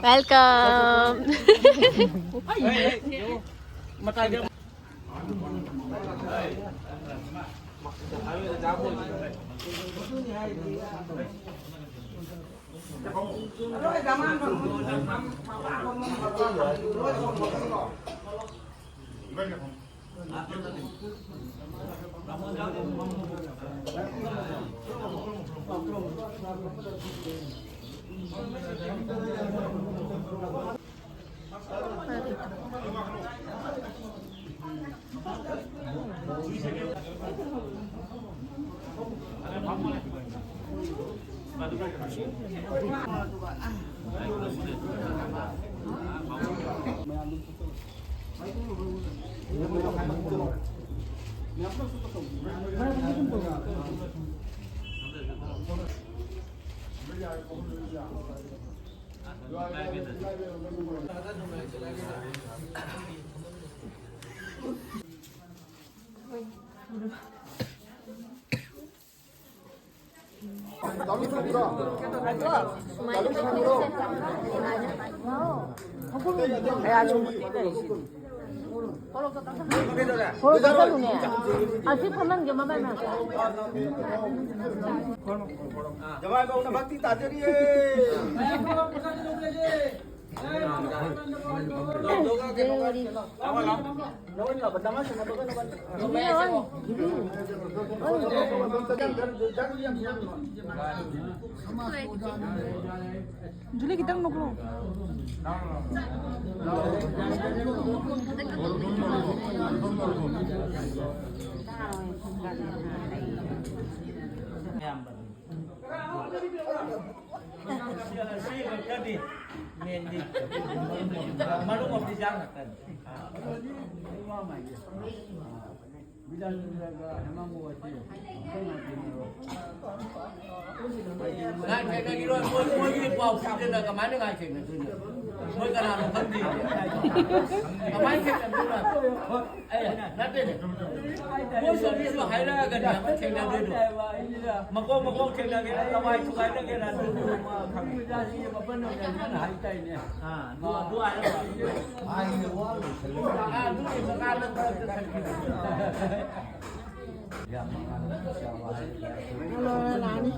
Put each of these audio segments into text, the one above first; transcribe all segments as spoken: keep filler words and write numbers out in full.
Welcome. ꯀꯩꯗꯧꯔꯦ? ꯍꯣꯏ, ꯀꯩꯗꯧꯔꯨꯅꯦ? ꯑꯁꯤ ꯐꯝꯍꯟꯒꯦ, ꯃꯃꯥꯏ ꯃꯅꯥꯛꯇ꯫ ꯖꯋꯥꯏ ꯃꯧꯅ ꯚꯛꯇꯤ ꯇꯥꯖꯔꯤꯌꯦ꯫ ꯖꯨꯂꯤ, ꯈꯤꯇꯪ ꯅꯣꯛꯂꯛꯑꯣ꯫ ꯁꯤ ꯈꯛꯇꯅꯤ ꯃꯦꯟꯗꯤ꯫ ꯃꯔꯨꯞ ꯑꯃꯗꯤ ꯆꯥ ꯉꯥꯛꯇꯅꯤ꯫ ꯉꯥꯏ ꯊꯦꯡꯅꯈꯤꯔꯣꯏ, ꯃꯣꯏ, ꯃꯣꯏꯒꯤ ꯄꯥꯎ ꯄꯤꯗꯅ ꯀꯃꯥꯏꯅ ꯉꯥꯏ ꯊꯦꯡꯅꯗꯣꯏꯅꯣ? ꯃꯣꯏ ꯀꯅꯥꯅꯣ ꯈꯪꯗꯦ꯫ ꯀꯃꯥꯏꯅ ꯊꯦꯡꯅꯗꯣꯏꯅꯣ? ꯑꯦ, ꯅꯠꯇꯦꯅꯦ꯫ ꯃꯣꯏ ꯁꯣꯝꯒꯤꯁꯨ ꯍꯥꯏꯔꯛꯑꯒꯅꯤ ꯑꯃ ꯊꯦꯡꯅꯗꯣꯏꯗꯣ꯫ ꯃꯀꯣꯛ ꯃꯀꯣꯛ ꯊꯦꯡꯅꯒꯦꯔꯥ, ꯂꯋꯥꯏ ꯊꯨꯒꯥꯏꯅꯒꯦꯔꯥ, ꯑꯗꯨꯗꯨ ꯃꯥ ꯈꯪꯉꯤ꯫ ꯃꯄꯟ ꯅꯣꯡꯌꯥꯟ ꯍꯥꯏꯇꯥꯏꯅꯦ꯫ ꯑꯥ, ꯑꯗꯨ, ꯑꯗꯨ ꯍꯥꯏꯔꯒ ꯑꯥ, ꯑꯗꯨꯒꯤ ꯃꯈꯥꯗ ꯈꯔ ꯆꯠꯈꯤꯕ꯫ ꯌꯥꯝ ꯅꯨꯡꯉꯥꯏꯕ ꯆꯥꯕ ꯍꯥꯏꯕ ꯇꯥꯔꯦ꯫ ꯂꯥꯛꯑꯅꯤ꯫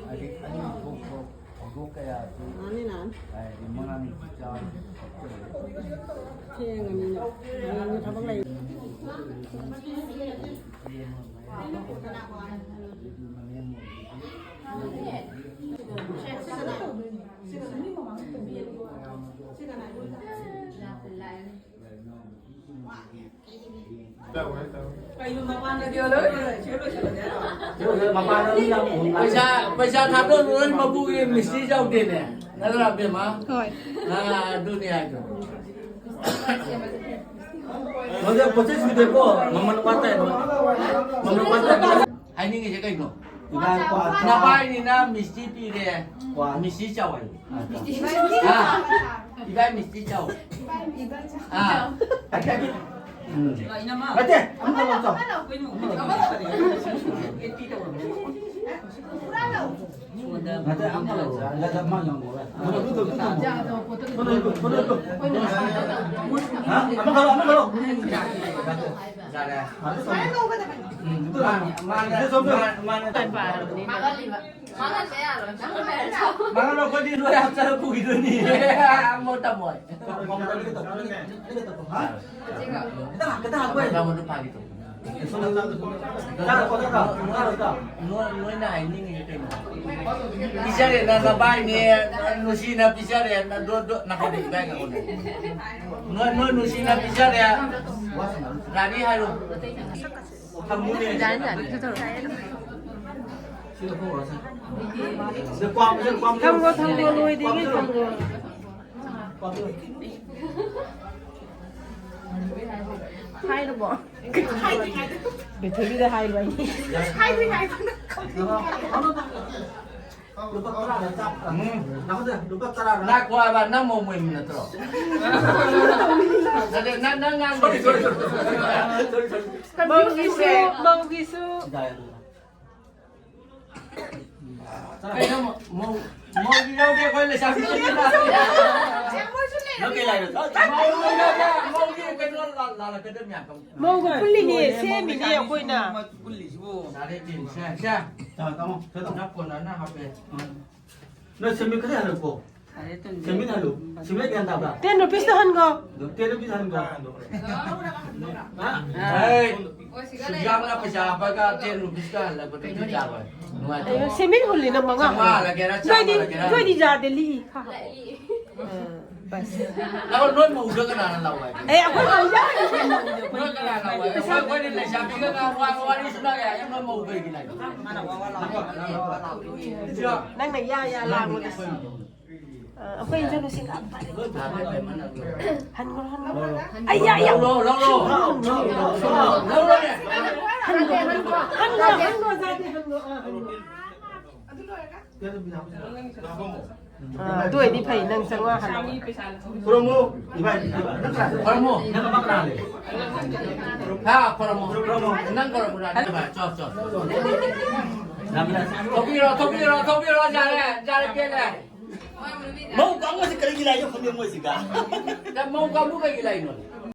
ꯍꯥꯏꯗꯤ ꯑꯅꯤ ꯊꯣꯛꯄ ꯊꯧꯗꯣꯛ ꯀꯌꯥꯁꯤ ꯂꯥꯛꯑꯅꯤ, ꯂꯥꯛꯑꯅꯤ꯫ ꯍꯥꯏꯗꯤ ꯃꯔꯥꯡ ꯆꯥꯕ ꯊꯦꯡꯉꯅꯤꯅ꯫ ꯍꯌꯦꯡꯅ ꯊꯕꯛ ꯂꯩ꯫ ꯄꯩꯁꯥ, ꯄꯩꯁꯥ ꯊꯥꯗꯣꯛꯂꯨꯔꯣꯏ ꯃꯄꯨꯒꯤ ꯃꯤꯁꯇ꯭ꯔꯤ ꯌꯥꯎꯗꯦꯅꯦ꯫ ꯅꯠꯇ꯭ꯔꯥ, ꯕꯦꯝꯃ? ꯍꯣꯏ꯫ ꯑꯥ, ꯑꯗꯨꯅꯤ ꯍꯥꯏꯗꯣ꯫ ꯃꯗꯨ ꯄꯣꯠꯆꯩ ꯁꯨꯗꯦꯀꯣ, ꯃꯃꯜ ꯋꯥꯠꯇꯦ, ꯃꯃꯜ ꯋꯥꯠꯇꯦ꯫ ꯍꯥꯏꯅꯤꯡꯉꯤꯁꯦ ꯀꯩꯅꯣ? ꯏꯕꯥ ꯀ꯭ꯋꯥ ꯆꯥ꯫ ꯅꯕꯥꯏꯅꯤꯅ ꯃꯤꯁꯇꯤ ꯄꯤꯔꯦ꯫ ꯀ꯭ꯋꯥ꯫ ꯃꯤꯁꯇꯤ ꯆꯥꯎ ꯍꯥꯏꯌꯨ꯫ ꯍꯥ? ꯏꯕꯥꯏ ꯃꯤꯁꯇꯤ ꯆꯥꯎ꯫ ꯎꯝ꯫ ꯅꯠꯇꯦ, ꯑꯃ ꯂꯧ ꯆꯥꯎ꯫ ꯅꯠꯇꯦ, ꯑꯃ ꯂꯧ꯫ ꯅꯠꯇꯦ, ꯑꯃ ꯂꯧ꯫ ꯍꯥ? ꯑꯃ ꯈꯜꯂꯣ, ꯑꯃ ꯈꯜꯂꯣ꯫ ꯌꯥꯔꯦ꯫ ꯃꯥꯅ, ꯃꯥꯅ, ꯃꯥꯅ ꯃꯥꯡꯍꯟꯕ ꯌꯥꯔꯣꯏ꯫ ꯃꯥꯡꯍꯜꯂꯣ, ꯑꯩꯈꯣꯏꯗꯤ ꯂꯣꯏ ꯍꯥꯞꯆꯜꯂ ꯄꯨꯈꯤꯗꯣꯏꯅꯤ꯫ ꯑꯃ ꯇꯝꯃꯣꯏ꯫ ꯍꯥ? ꯈꯤꯇꯪ, ꯈꯤꯇꯪ ꯍꯥꯞꯄꯣꯏ꯫ ꯃꯗꯨ, ꯃꯗꯨ ꯐꯥꯒꯤ ꯇꯧꯕꯅꯤ꯫ ꯆꯥꯔꯣ, ꯆꯥꯔꯣ, ꯆꯥꯔꯣ, ꯆꯥꯔꯣ꯫ ꯅꯣꯏ, ꯅꯣꯏꯅ ꯍꯥꯏꯅꯤꯡꯉꯤꯁꯦ ꯀꯩꯅꯣ? ꯄꯤꯖꯔꯦꯅ ꯅꯕꯥꯏꯅꯦ, ꯅꯨꯡꯁꯤꯅ ꯄꯤꯖꯔꯦꯅ ꯗꯣ, ꯗꯣ, ꯅꯥꯀꯣꯡꯗ ꯏꯕꯥꯏ ꯅꯥꯀꯣꯡꯗ꯫ ꯅꯣꯏ, ꯅꯣꯏ ꯅꯨꯡꯁꯤꯅ ꯄꯤꯖꯔꯦ꯫ ꯒꯥꯔꯤ ꯍꯥꯏꯔꯣ꯫ ꯊꯝꯃꯨꯅꯦ꯫ ꯌꯥꯅꯤ, ꯌꯥꯅꯤ, ꯑꯗꯨ ꯇꯧꯔꯣ꯫ ꯊꯝꯃꯣ, ꯊꯝꯃꯣ, ꯂꯣꯏꯗ꯭ꯔꯤꯉꯩ ꯊꯝꯃꯣ꯫ ꯍꯥꯏꯔꯕꯣ? ꯕꯦꯊꯣꯏꯕꯤꯗ ꯍꯥꯏꯕ ꯑꯩ꯫ ꯍꯥꯏꯗꯤ ꯍꯥꯏꯗꯅ꯫ ꯎꯝ꯫ ꯂꯥꯛꯈꯣ ꯍꯥꯏꯕ, ꯅꯪ ꯃꯧ ꯃꯣꯏꯃꯤ ꯅꯠꯇ꯭ꯔꯣ? ꯅꯠꯇꯦ, ꯅꯪ, ꯅꯪ ꯉꯥꯡ-, ꯃꯧꯒꯤꯁꯨ, ꯃꯧꯒꯤꯁꯨ꯫ ꯀꯩꯅꯣ, ꯃꯧ, ꯃꯧꯒꯤ ꯌꯥꯎꯗꯦ, ꯑꯩꯈꯣꯏ ꯂꯩꯁꯥꯕꯤ ꯄꯨꯟꯅ ꯂꯥꯛꯑꯦ꯫ ꯅꯪ ꯀꯩ ꯂꯥꯏꯅꯣ? ꯃꯧ ꯌꯥꯎꯗꯦ, ꯃꯧꯒꯤ ꯀꯩꯅꯣ ꯂꯥ-, ꯂꯥꯜꯂꯛꯀꯗꯕ ꯃꯌꯥꯝ꯫ ꯃꯧꯒ ꯄꯨꯜꯂꯤꯅꯦ, ꯂꯣꯏꯔꯦ, ꯁꯦꯝꯃꯤꯅꯦ ꯃꯧꯒꯤ ꯑꯩꯈꯣꯏꯅ꯫ ꯄꯨꯜꯂꯤꯁꯤꯕꯨ꯫ ꯌꯥꯔꯦ, ꯇꯤꯟ, ꯁꯦ, ꯁꯦ꯫ ꯇꯥꯃꯣ, ꯇꯥꯃꯣ, ꯁꯦ, ꯇꯥꯃꯣ꯫ ꯅꯪ ꯀꯣꯟꯅ ꯅꯪ ꯍꯥꯞꯄꯦ꯫ ꯅꯣꯏ ꯁꯦꯝꯃꯤ ꯈꯔ ꯍꯜꯂꯛꯄꯣ꯫ ꯁꯦꯝꯃꯤꯠ ꯍꯜꯂꯨ꯫ ꯁꯦꯝꯃꯤꯠ ꯒ꯭ꯌꯥꯟ ꯇꯥꯕ꯭ꯔꯥ? Ten rupees ꯇ ꯍꯟꯈꯣ꯫ Ten rupees ꯍꯟꯈꯣ꯫ ꯍꯥ? ꯑꯩ ꯁꯨꯌꯥꯝꯅ ꯄꯩꯁꯥ ꯍꯥꯞꯄꯒ ten rupees ꯀ ꯍꯜꯂꯛꯄꯗꯨꯗꯤ ꯌꯥꯔꯣꯏ꯫ ꯅꯨꯡꯉꯥꯏꯇꯦ꯫ ꯑꯩ ꯁꯦꯝꯃꯤꯠ ꯍꯨꯜꯂꯤꯅ ꯃꯉꯥ꯫ ꯆꯥꯝꯃꯉꯥ ꯍꯜꯂꯛꯀꯦꯔꯥ, ꯅꯣꯏꯗꯤ, ꯆꯥꯝꯃ ꯍꯜꯂꯛꯀꯦꯔꯥ? ꯅꯣꯏꯗꯤ ꯌꯥꯗꯦ, ꯂꯤꯛꯏ꯫ ꯈꯥ꯫ ꯑ, ꯕꯁ꯫ ꯂꯧ, ꯅꯣꯏ ꯃꯧꯗ ꯀꯅꯥꯅ ꯂꯧ ꯍꯥꯏꯒꯦ? ꯑꯦ, ꯑꯩꯈꯣꯏ ꯃꯧ ꯌꯥꯎꯔꯤꯁꯦ꯫ ꯅꯣꯏ ꯀꯅꯥꯅ ꯂꯧ ꯍꯥꯏꯒꯦ? ꯑꯩꯈꯣꯏ, ꯑꯩꯈꯣꯏꯗꯤ ꯂꯩꯁꯥꯕꯤꯒ ꯋꯥ-, ꯋꯥꯔꯤ ꯁꯨꯅ ꯌꯥꯏ, ꯅꯣꯏ ꯃꯧ ꯀꯩꯒꯤ ꯂꯥꯛꯏꯅꯣ? ꯅꯪꯅ ꯌꯥ ꯌꯥ ꯂꯥꯡꯕꯗꯣ꯫ ꯑ, ꯑꯩꯈꯣꯏ ꯏꯆꯟꯅꯨꯡꯁꯤꯡꯒ ꯐꯔꯦ꯫ ꯍꯟꯈ꯭ꯔꯣ, ꯍꯟꯈ꯭ꯔꯣ꯫ ꯑꯩ ꯌꯥ, ꯌꯥ꯫ ꯂꯧꯔꯣ, ꯂꯧꯔꯣ꯫ ꯂꯧꯔꯣꯅꯦ꯫ ꯍꯟꯈ꯭ꯔꯣ, ꯍꯟꯈ꯭ꯔꯣ꯫ ꯍꯟꯈ꯭ꯔꯣ, ꯍꯟꯈ꯭ꯔꯣ, ꯖꯥꯗꯤ ꯍꯟꯈ꯭ꯔꯣ꯫ ꯑ, ꯍꯟꯈ꯭ꯔꯣ꯫ ꯑ, ꯑꯗꯨ ꯑꯣꯏꯗꯤ ꯐꯩ, ꯅꯪ ꯆꯥꯝꯃꯉꯥ ꯍꯟꯈ꯭ꯔꯣ꯫ ꯈꯨꯔꯨꯝꯃꯨ, ꯏꯕꯥꯏ, ꯏꯕꯥꯏ, ꯅꯪ ꯀꯅꯥ-, ꯈꯨꯔꯨꯝꯃꯨ꯫ ꯅꯪ ꯑꯃ ꯀꯅꯥ ꯂꯩ? ꯍꯥ, ꯈꯨꯔꯨꯝꯃꯨ꯫ ꯈꯨꯔꯨꯝꯃꯨ꯫ ꯅꯪ ꯈꯨꯔꯨꯝꯃꯨ, ꯅꯪ ꯈꯨꯔꯨꯝꯃꯨ꯫ ꯆꯣ, ꯆꯣ꯫ ꯊꯣꯛꯄꯤꯔꯣ, ꯊꯣꯛꯄꯤꯔꯣ, ꯊꯣꯛꯄꯤꯔꯣ, ꯌꯥꯔꯦ, ꯌꯥꯔꯦ, ꯄꯦꯜꯂꯦ꯫ ꯃꯧ ꯀꯥꯡꯕꯨꯁꯦ ꯀꯔꯤꯒꯤ ꯂꯥꯛꯏꯅꯣ ꯈꯪꯗꯦ ꯃꯣꯏꯁꯤꯒ꯫ ꯃꯧ ꯀꯥꯡꯕꯨ ꯀꯩꯒꯤ ꯂꯥꯛꯏꯅꯣ?